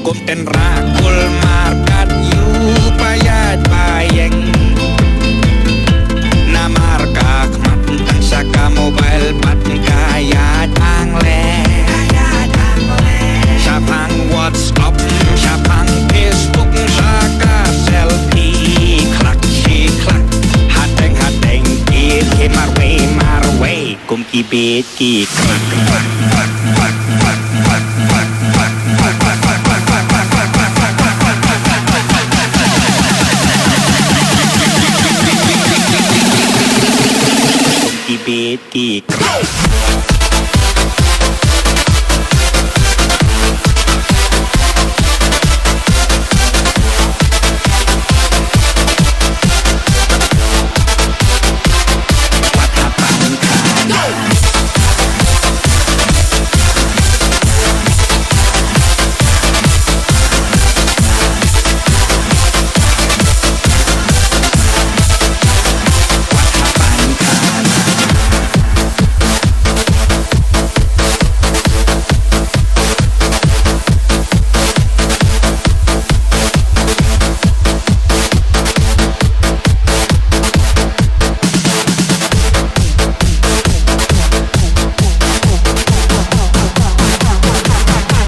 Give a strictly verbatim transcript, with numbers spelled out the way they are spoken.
Kum ten rakul markat yu payat payeng. Namar ka khmat tang sha ka mobile pat ka ïa tang le. Shaphang WhatsApp, shaphang Facebook, sha ka selfie, klak shi klak. Hateng hateng kit ki marwei marwei. Kum ki bit ki krak. Kum ki bit ki krak.